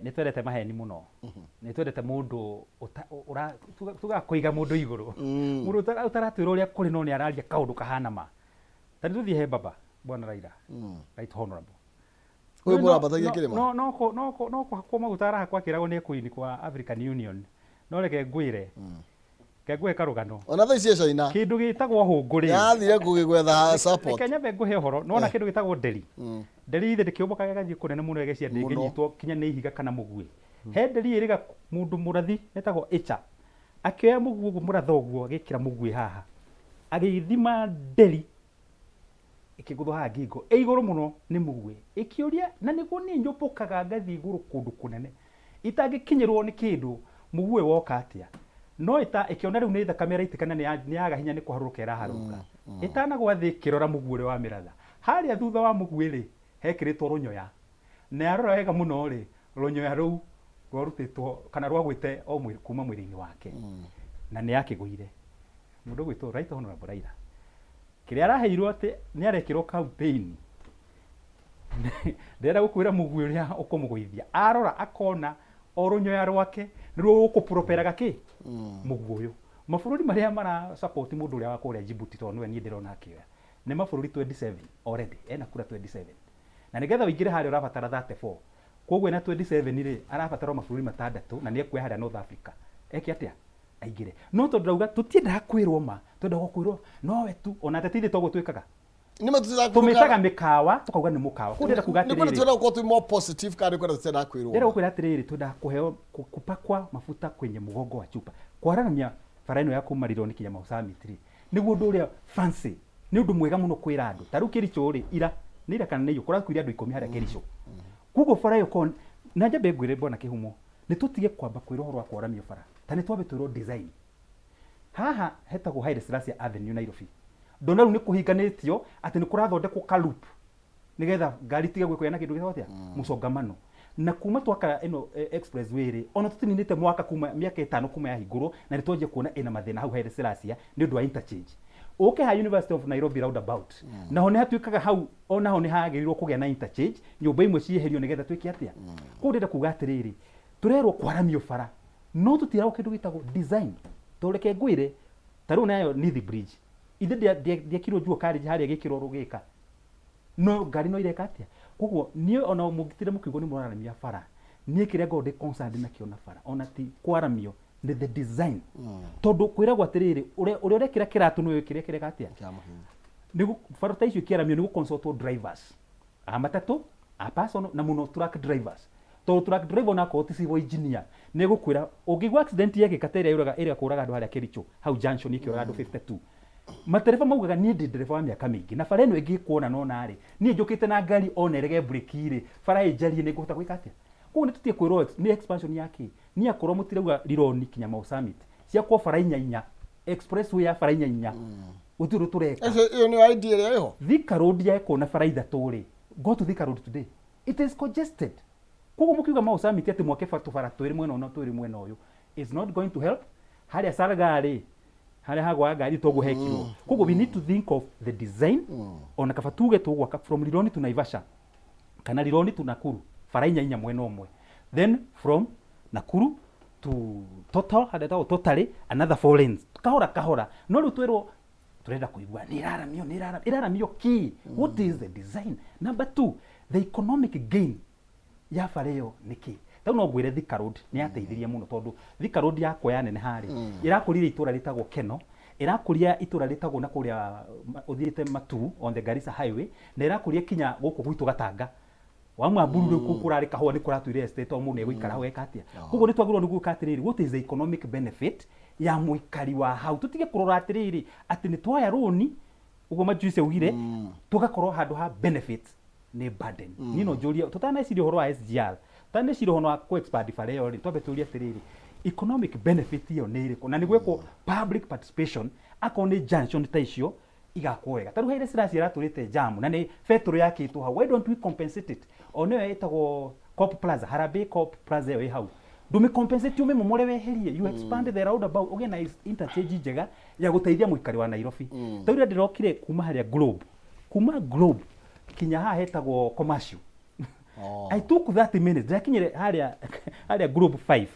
Nĩ twendete maheni mũno, nĩ twendete mũndũ tugaga kũiga mũndũ igũrũ, mũndũ ũtaratwĩra ũrĩa kũrĩ no nĩ araria kaũndũ kahana ma. Ta nĩ tũthiĩ he baba bwana Raila, Right Honorable. Ũyũ mũrambatagia kĩrĩma. No kũhakwo maguta arahakwo akĩragwo nĩ ekuini kwa African Union. No reke ngwĩre, reke ngũhe karũgano. Ona thaa ici e China. Kĩndũ gĩtagwo hũngũ rĩ, Yathire gwetha support. Reke nyambe ngũhe ũhoro. Nĩwona kĩndũ gĩtagwo nderi? Nderi ithe ndĩkĩũmbũkaga ĩgathiĩ kũnene mũno ĩgeciria ndĩngĩnyitwo kinya nĩ ihiga kana mũguĩ. He nderi ĩrĩga mũndũ mũrathi etagwo Icha. Akĩoya mũguĩ ũguo mũratho ũguo agĩkĩra mũguĩ haha. Agĩthima nderi ĩkĩgũthwo haha ngingo ĩ igũrũ mũno nĩ mũguĩ. Ĩkĩũria na nĩguo niĩ nyũmbũkaga ngathiĩ igũrũ kũndũ kũnene itangĩkinyĩrwo nĩ kĩndũ, mũguĩ woka atĩa? No ĩta ĩkĩona rĩu nĩ thakame ĩraitĩka na nĩ yaga hinya nĩ kũharũrũka ĩraharũrũka. Ĩtanagwa thĩ ĩkĩrora mũguĩ ũrĩa wamĩratha. Harĩa thutha wa mũguĩ rĩ, hekĩrĩtwo rũnyoya. Na yarora wega mũno rĩ, rũnyoya rũu rwarutĩtwo kana rwagwĩte o kuma mwĩrĩ-inĩ wake. Na nĩ yakĩgũire. Mũndũ ũgwĩtwo Right Honorable Raila. Kĩrĩa araheirwo atĩ nĩ arekĩrwo campaign. Ndĩrenda gũkwĩra mũguĩ ũrĩa ũkũmũgũithia. Arora akona o rũnyoya rwake nĩruo rũkũproperaga kĩ? Mũguĩ ũyũ. Mabũrũri marĩa mara support mũndũ ũrĩa wa kũrĩa Djibouti tondũ nĩwe niĩ ndĩrona akĩoya nĩ mabũrũri 27 already, ena kura 27. Na nĩgetha ũingĩre harĩa ũrabatara 34. Koguo ena 27 rĩ, arabatara o mabũrũri matandatũ na nĩ ekuoya harĩa North Africa. Eke atĩa? Aingĩre. No tondũ ndauga tũtiendaga kwĩrwo ma, twendaga o kwĩrwo nowe tu, ona ateti ithuĩ toguo twĩkaga. Nĩ ma tũtiendaga Tũmĩtaga mĩkawa, tũkauga nĩ mũkawa. Koguo ndĩrenda kuga Nĩ kwenda atĩrĩrĩ. twenda gũkorwo twĩ more positive kana nĩ kwenda tũtiendaga kwĩrwo Ndĩrenda ma? gũkwĩra atĩrĩrĩ, twendaga kũheo kupakwa mafuta kwenye mgongo wa chupa. Kwaramia bara ĩno ya kuma Rironi kinya Mau Summit rĩ, nĩguo ũndũ ũrĩa fancy, nĩ ũndũ mwega mũno kwĩra andũ. Ta rĩu Kericho rĩ, ira, nĩ ira kana nĩ iyũ, kũrakuire andũ 10 harĩa Kericho. Koguo bara ĩyo korwo, na nyambe ngwĩre bwana Kĩhumo, nĩ tũtige kwamba kwĩrwo ũhoro wa kwaramio bara, ta nĩ twambe twĩrwo design. Haha hetagwo Haile Selassie Avenue Nairobi. Ndona rĩu nĩ kũhinganĩtio atĩ nĩ kũrathondekwo ka loop nĩgetha ngari itige gwĩkũya na kĩndũ gĩtagwo atĩa? Mũcongamano. Na kuma twaka ĩno expressway rĩ, ona tũtininĩte mwaka kuma mĩaka 5 kuma yahingũrwo na nĩ twanjia kuona ĩna mathĩna hau Haile Selassie nĩ ũndũ wa interchange. Ũke ha University of Nairobi roundabout, naho nĩ hatuĩkaga hau onaho nĩ hagĩrĩirwo kũgĩa na interchange, nyũmba imwe cieherio nĩgetha twĩke atĩa? Koguo ndĩrenda kuga atĩrĩrĩ, tũrerwo kwaramio bara no tũtirerwo kĩndũ gĩtagwo design. Tondũ reke ngwĩre, ta rĩu nayo Nithi Bridge, ithe ndĩekirwo Jua Kali harĩa ĩgĩkĩrwo rũgĩka, no ngari no ireka atĩa? Koguo niĩ ona mũngĩtinda mũkiuga nĩ mũraramia bara, niĩ kĩrĩa ngoragwo ndĩ concerned nakĩo na bara ona ti kwaramio, nĩ the design. Tondũ kwĩragwo atĩrĩrĩ, ũrĩa ũrekĩra kĩratũ nĩwe ũĩ kĩrĩa kĩreka atĩa? Nĩ bara ta icio ikĩaramio nĩ gũ-consult drivers a matatũ, a personal na mũno truck drivers. Tondũ truck driver ona akorwo ti civil engineer nĩ egũkwĩra ũngĩigua accident yekĩka ta ĩrĩa yũraga ĩrĩa kũraga andũ harĩa Kericho hau junction ĩkĩũraga andũ 52. Matereba maugaga niĩ ndĩ ndereba wa mĩaka mĩingĩ na bara ĩno ĩngĩkwo ũna na ũna rĩ, niĩ njũkĩte na ngari ona ĩrege breki rĩ, bara ĩnjarie nĩ ngũhota gwĩka atĩa? Koguo nĩ tũtige kwĩrwo nĩ expansion ya kĩ? Niĩ akorwo mũtirauga Rironi kinya Mau Summit, ciakwo bara inya inya, expressway ya bara inya inya, gũtirĩ ũndũ tũreka. Ĩcio ĩyo nĩyo idea ĩrĩa ĩho. Thika Road yekwo na bara ithatũ rĩ, go to Thika Road today, it is congested. Koguo mũkiuga Mau Summit atĩ mwake tũbara twĩrĩ mwena ũyũ na twĩrĩ mwena ũyũ, is not going to help. Harĩa Salgaa rĩ, harĩa hagwaga ngari toguo hekirwo. Koguo we need to think of the design, ona kaba tuge tũgwaka from Rironi to Naivasha kana Rironi to Nakuru, bara inya inya mwena ũmwe, then from Nakuru to Total, harĩa hetagwo Totally, another four lanes, kahora kahora. No rĩu twĩrwo turenda kuigua nĩ ĩraramio, nĩ ĩraramio, ĩraramio kĩ? What is the design? Number two, the economic gain ya bara ĩyo nĩ kĩ? Tau no ngwĩre Thika Road nĩ yateithirie mũno, tondũ Thika Road yakwa yaneneha rĩ, ĩrakũririe itũra rĩtagwo Keno, ĩrakũria itũra rĩtagwo na kũrĩa ũthiĩte Matuu on the Garissa Highway, na ĩrakũria kinya gũkũ gwitũ Gatanga wa Mwamburu. Rĩu kũu kũrarĩ kahũa nĩ kũratuire estate, o mũndũ nĩ egũikara hau eka atĩa. Koguo nĩ twagĩrĩirwo nĩ gwĩka atĩrĩrĩ, what is the economic benefit ya mũikari wa hau? Tũtige kũrora atĩrĩrĩ atĩ nĩ twoya rũni ũguo Majuice augire, tũgakorwo handũ ha benefit nĩ burden. Niĩ no njũrie, tũtaneciria ũhoro wa SGR, tũtaneciria ũhoro wa kũ expand bara ĩyo rĩ, twambe tũrie atĩrĩrĩ, economic benefit ĩyo nĩ ĩrĩkũ? Na nĩ gwĩkwo public participation, akorwo nĩ junction ta icio igakwo wega. Ta rĩu Haile Selassie ĩratũrĩte jam na nĩ betũrũ yakĩtwo hau, why don't we compensate it? O nĩyo ĩtagwo Cop Plaza, Harambee Cop Plaza ĩyo ĩ hau, ndũmĩ compensate ũmĩmomore weherie, you expand the roundabout, ũgĩe na interchange njega ya gũteithia mũikari wa Nairobi. Ta rĩu ndĩrokire kuma harĩa Globe, kuma Globe kinya haha hetagwo Commercial. Oh. I took 30 minutes ndĩrakinyire harĩa harĩa group 5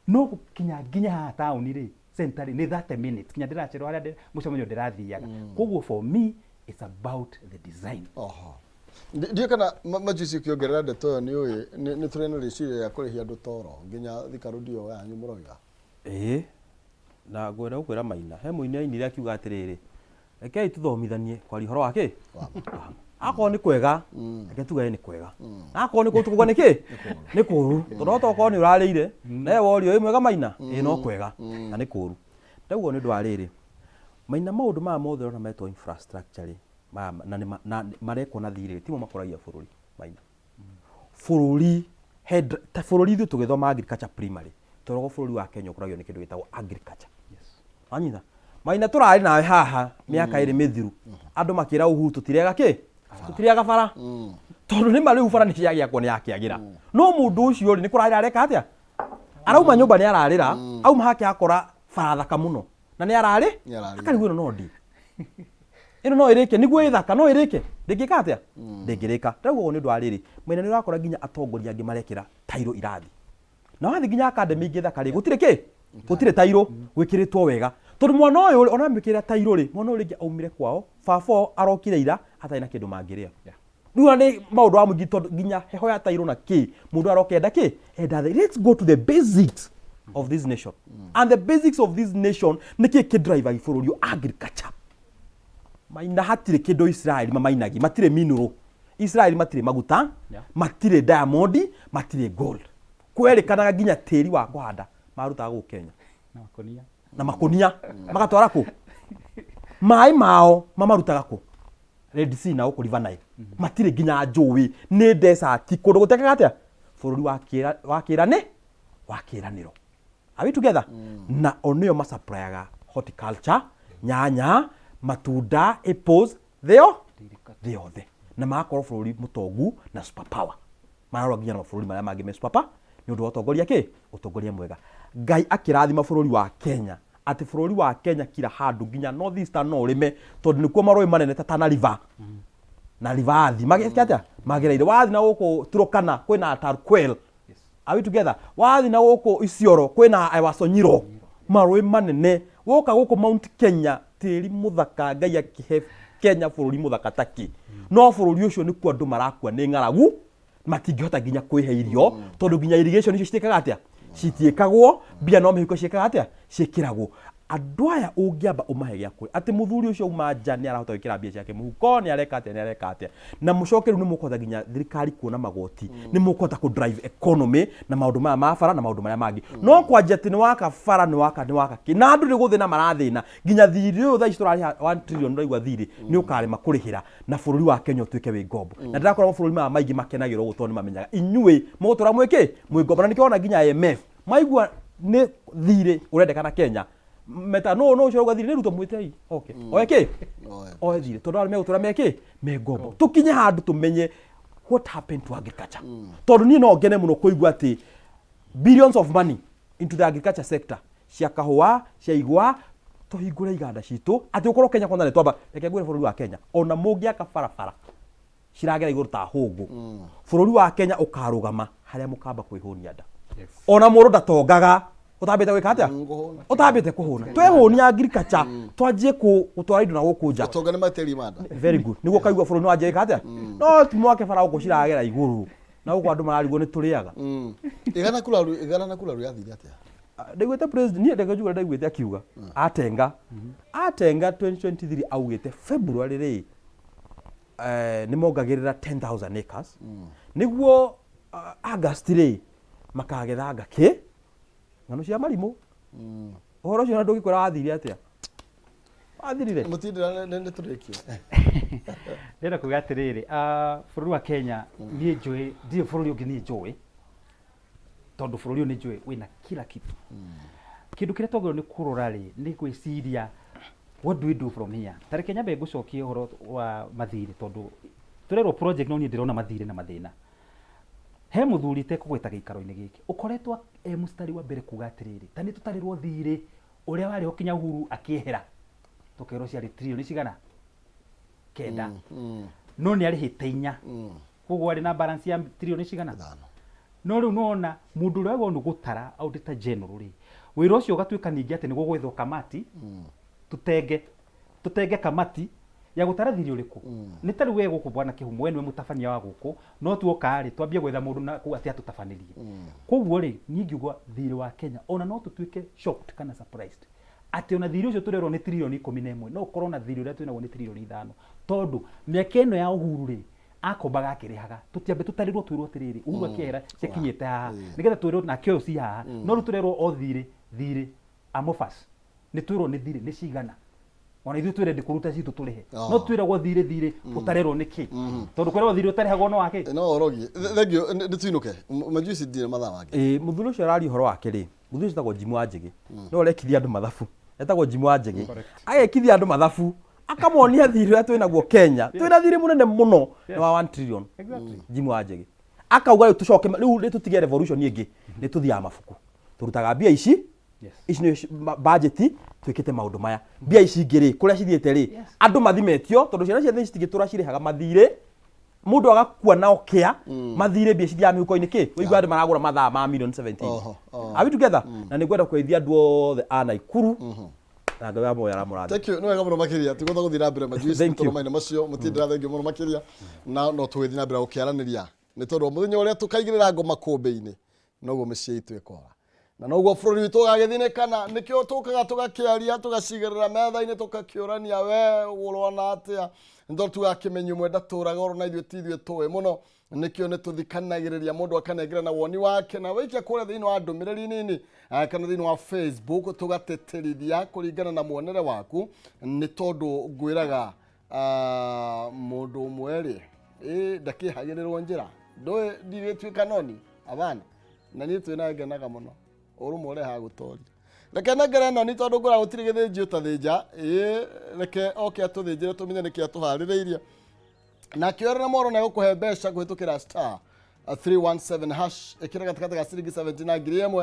no gũkinya nginya haha taũni rĩ center rĩ nĩ 30 minutes kinya ndĩracererwo harĩa mũcemanio ndĩrathiaga. Koguo for me it's about the design. Oho. Ndiũĩ kana majuici ũkĩongerera ndeto ĩyo nĩ ũĩ nĩ tũrĩ na rĩciria rĩa kũrĩhia andũ toro nginya Thika Road ĩyo yanyu mũroiga. Ĩĩ na ngwenda gũkwĩra Maina, he mũini ainire akiuga atĩrĩrĩ, rekei tũthomithanie kwaria ũhoro wa kĩ? Wa ma. Akorwo nĩ kwega, reke tugage nĩ kwega. Na akorwo nĩ kũũru tũkauga nĩ kĩ? Nĩ kũũru. Tondũ no tokorwo nĩ ũrarĩire, na we worio ĩ mwega Maina? Ĩĩ no kwega. Na nĩ kũũru. Ndauga ũũ nĩ ũndũ wa rĩrĩ, Maina maũndũ maya mothe ũrona metwo infrastructure rĩ, maya na nĩ na marekwo na thirĩ, timo makũragia bũrũri Maina. Bũrũri he ta bũrũri ithuĩ tũgĩthoma agriculture primary, tweragwo bũrũri wa Kenya ũkũragio nĩ kĩndũ gĩtagwo agriculture. Wanyita? Maina tũrarĩ nawe haha mĩaka ĩrĩ mĩthiru, andũ makĩra Uhuru tũtirega kĩ? Tũtirĩaga bara. Tondũ nĩma rĩu bara nĩ ciagĩakwo nĩ yakĩagĩra. No mũndũ ũcio rĩ, nĩ kũrarĩra areka atĩa? Arauma nyũmba nĩ ararĩra, auma hake akora bara thaka mũno. Na nĩ ararĩ? Nĩ ararĩra. Akarigwo ĩno no ndĩ. Ĩno no ĩrĩke, nĩguo ĩ thaka, no ĩrĩke. Ndĩngĩka atĩa? Ndĩngĩrĩka. Ndĩrauga ũguo nĩ ũndũ wa rĩrĩ, Maina nĩ ũrakora nginya atongoria angĩ marekĩra tairũ irathi. Na wathiĩ nginya academy ingĩ thaka rĩ, gũtirĩ kĩ? Gũtirĩ tairũ gwĩkĩrĩtwo wega. Tondũ mwana ũyũ rĩ, ona wamwĩkĩrĩra tairũ rĩ, mwana ũyũ rĩngĩ aumire kwao, baba wao arokire ira atarĩ na kĩndũ mangĩrĩa. Rĩu ona nĩ maũndũ wa mũingĩ tondũ nginya heho ya tairũ na kĩ, mũndũ aroka enda kĩ? Enda thĩ. Let's go to the basics of this nation. And the basics of this nation nĩ kĩ kĩ drive bũrũri ũyũ? Agriculture. Maina hatirĩ kĩndũ Israeli mamainagi, matirĩ mineral. Israeli matirĩ maguta, matirĩ diamond, matirĩ gold. Kwerĩkanaga nginya tĩri wa kũhanda marutaga gũkũ Kenya. Na makonia. Na makonia. Magatwara kũ? Maĩ mao mamarutaga kũ? Red Sea na gũkũ River Nile. Matirĩ nginya njũĩ, nĩ desert, kũndũ gũtekaga atĩa? Bũrũri wa kĩra, wa kĩrane, wa kĩranĩro. Are we together? Na o nĩo masupplyaga horticulture, nyanya, matunda, apples, thĩ yo thĩ yothe. Na magakorwo bũrũri mũtongu na super power. Mararora nginya na mabũrũri marĩa mangĩ me super power nĩ ũndũ wa ũtongoria kĩ? Ũtongoria mwega. Ngai akĩrathima bũrũri wa Kenya atĩ bũrũri wa Kenya kila handũ nginya North Eastern no ũrĩme tondũ nĩkuo marũĩ manene ta Tana River na River Athi magĩka atĩa? Magereire. Wathiĩ na gũkũ Turkana kwĩna Turkwel. Are we together? Wathiĩ na gũkũ Isiolo kwĩna Ewasonyiro, marũĩ manene. Woka gũkũ Mount Kenya, tĩri mũthaka, Ngai akĩhe Kenya bũrũri mũthaka ta kĩ. No bũrũri ũcio nĩkuo andũ marakua nĩ ng'aragu, matingĩhota nginya kwĩhe irio, tondũ nginya irrigation icio citiĩkaga atĩa? Citiĩkagwo, mbia no mĩhuko ciĩkaga atĩa? Ciĩkĩragwo. Andũ aya ũngĩamba ũmahe gĩa kũrĩa, atĩ mũthuri ũcio auma nja nĩ arahota gwĩkĩra mbia ciake mũhuko, nĩ areka atĩa, nĩ areka atĩa. Na mũcoke rĩu nĩ mũkũhota nginya thirikari kuona magoti, nĩ mũkũhota kũ drive economy na maũndũ maya ma bara na maũndũ marĩa mangĩ. No kwanjia atĩ nĩ waka bara, nĩ waka, nĩ waka kĩ, na andũ nĩ gũthĩna marathĩna, nginya thirĩ ũyũ thaa ici tũrarĩha 1 trillion ũraigua thirĩ, nĩ ũkarema kũrĩhĩra na bũrũri wa Kenya ũtuĩke wĩ ngombo. Na ndĩrakora mabũrũri maya maingĩ makenagĩra ũguo tondũ nĩ mamenyaga inyuĩ mũgũtũra mwĩ kĩ? Mwĩ ngombo. Na nĩkĩo wona nginya IMF maigua nĩ thirĩ ũrendekana Kenya meta no no ũcio ũrauga thirĩ nĩ Ruto mwĩtei okay oe kĩ Oe. oe thirĩ tondũ arĩa megũtũra me kĩ me ngombo tũkinye handũ tũmenye what happened to agriculture tondũ niĩ no ngene mũno kũigua atĩ billions of money into the agriculture sector cia kahũa cia igwa tũhingũre iganda citũ atĩ ũkorwo Kenya kwanza nĩ twamba reke ngwĩre bũrũri wa Kenya ona mũngĩaka barabara ciragera igũrũ ta hũngũ bũrũri wa Kenya ũkarũgama harĩa mũkamba kwĩhũnia nda ona mũndũ ndatongaga ũtambĩte gwĩka atĩa Kũhũna. ũtambĩte kũhũna twehũnia agriculture twanjie gũtwara indo na gũkũ nja Ũtonga nĩ matĩri ma nda. very good nĩguo kaigua bũrũri nĩwanjia gwĩka atĩa no ti mwake bara gũkũ ciragera igũrũ na gũkũ andũ mararigwo nĩ tũrĩaga Igana kuraru igana na kuraru yathire atĩa? Ndaiguĩte president niĩ ndeke njuge ndaiguĩte akiuga atenga atenga 2023 augĩte February rĩ nĩ mongagĩrĩra 10,000 acres nĩguo August rĩ makagetha ngakĩ ng'ano cia marimũ ũhoro ũcio na ndũngĩkwĩra wathire atĩa wathirire Mũtindĩra nĩ tũrĩkie. Ndĩrenda kuga atĩrĩrĩ, bũrũri wa Kenya niĩ njũĩ, ndirĩ bũrũri ũngĩ niĩ njũĩ, tondũ bũrũri ũyũ nĩ njũĩ wĩna kila kitu. Kĩndũ kĩrĩa twagĩrĩirwo nĩ kũrora rĩ, nĩ gwĩciria what do we do from here. Ta reke nyambe ngũcokie ũhoro wa mathirĩ tondũ tũrerwo project no niĩ ndĩrona mathirĩ na mathĩna. He mũthuri itekũgweta gĩikaro-inĩ gĩkĩ, ũkoretwo e mũstari wa mbere kuga atĩrĩrĩ, ta nĩ tũtarĩrwo thirĩ ũrĩa warĩ ho kinya Uhuru akĩehera, tũkerwo ciarĩ tririoni cigana? Kenda. No nĩ arĩhĩte inya. Koguo arĩ na balance ya tririoni cigana? Ithano. No rĩu nĩwona mũndũ ũrĩa wagĩrĩirwo nĩ gũtara auditor general rĩ, wĩra ũcio ũgatuĩka ningĩ atĩ nĩ gũgwethwo kamati, tũtenge tũtenge kamati ya gũtara thirĩ ũrĩkũ. Nĩ ta rĩu we gũkũ bwana Kĩhumo, we nĩwe mũtabania wa gũkũ, no tuoka rĩ, twambie gwetha mũndũ na kũu atĩ atũtabanĩrie. Koguo rĩ, niĩ ingiuga thirĩ wa Kenya, ona no tũtuĩke shocked kana surprised atĩ ona thirĩ ũcio tũrerwo nĩ tririoni 11, no ũkorwo na thirĩ ũrĩa twĩnaguo nĩ tririoni 5, tondũ mĩaka ĩno ya Uhuru rĩ, akombaga akĩrĩhaga. Tũtiambe tũtarĩrwo twĩrwo atĩrĩrĩ, Uhuru akĩehera ciakinyĩte haha, nĩgetha twĩrwo nake ũyũ ci haha. No rĩu tũrerwo o thirĩ, thirĩ amorphous, nĩ twĩrwo nĩ thirĩ nĩ cigana. Ona ithuĩ twĩ ready kũruta citũ tũrĩhe. No twĩragwo thirĩ thirĩ ũtarerwo nĩ kĩ. Tondũ kwĩragwo thirĩ ũtarĩhagwo no wa kĩ? No orogie. Thank you, nĩ tuinũke. Majuici ndirĩ mathaa mangĩ. Ĩĩ, mũthuri ũcio araria ũhoro wake rĩ, mũthuri ũcio etagwo Jim Wanjĩgĩ. Nĩwe ũrekithia andũ mathabu. Etagwo Jim Wanjĩgĩ. Agekithia andũ mathabu, akamonia thirĩ ũrĩa twĩnaguo Kenya. Twĩna thirĩ mũnene mũno nĩ wa 1 trillion. Jim Wanjĩgĩ. Akauga rĩu tũcoke, rĩu nĩ tũtige revolution ĩngĩ, nĩ tũthiaga mabuku. Tũrutaga mbia ici, ici nĩ budget twĩkĩte maũndũ maya. Mbia ici ingĩ rĩ, kũrĩa cithiĩte rĩ, andũ mathimetio, tondũ ciana cia thĩ citingĩtũra cirĩhaga mathirĩ, mũndũ agakua na ũkĩa, mathirĩ mbia cithiaga mĩhuko-inĩ kĩ, ũigua andũ maragũra mathaa ma million 17. Oho, oho. Are we together? Na nĩ ngwenda kũgeithia andũ othe a Naikuru, na Ngai wa muoyo aramũrathima. Thank you, nĩ wega mũno makĩria. Tigũtha gũthiĩ na mbere majuici Thank tondũ you. maina macio mũtindĩra thengiũ mũno makĩria, na no tũgĩthiĩ na mbere gũkĩaranĩria nĩ tondũ mũthenya ũrĩa tũkaigĩrĩra ngoma kũmbĩ-inĩ noguo mĩciĩ itũ ĩkora na noguo bũrũri witũ ũgagĩthinĩkana. Nĩkĩo tũkaga tũgakĩaria, tũgacigĩrĩra metha-inĩ, tũgakĩũrania we ũrona atĩa, nĩ tondũ tugakĩmenya ũmwe ndatũraga oro na ithuĩ ti ithuĩ tũĩ mũno. Nĩkĩo nĩ tũthikanagĩrĩria mũndũ akanengera na woni wake na waikia kũrĩa thĩinĩ wa ndũmĩrĩri nini kana thĩinĩ wa Facebook, tũgatĩtĩrithia kũringana na muonere waku, nĩ tondũ ngwĩraga mũndũ ũmwe rĩ ndakĩhagĩrĩrwo njĩra ndũĩ ndirĩtuĩka noni abana na niĩ twĩ ngenaga mũno ũrũmwe ũrehaga gũtoria. Reke nengere noni tondũ ngũra gũtirĩ gĩthĩnji ũtathĩnja. Ĩĩ, reke oke atũthĩnjĩre tũmenye nĩkĩ atũharĩrĩirie. Na kĩorera moro na gũkũhe mbeca kũhĩtũkĩra star 317 hash, ĩkĩra gatagatĩ ga ciringi 70 na 1000.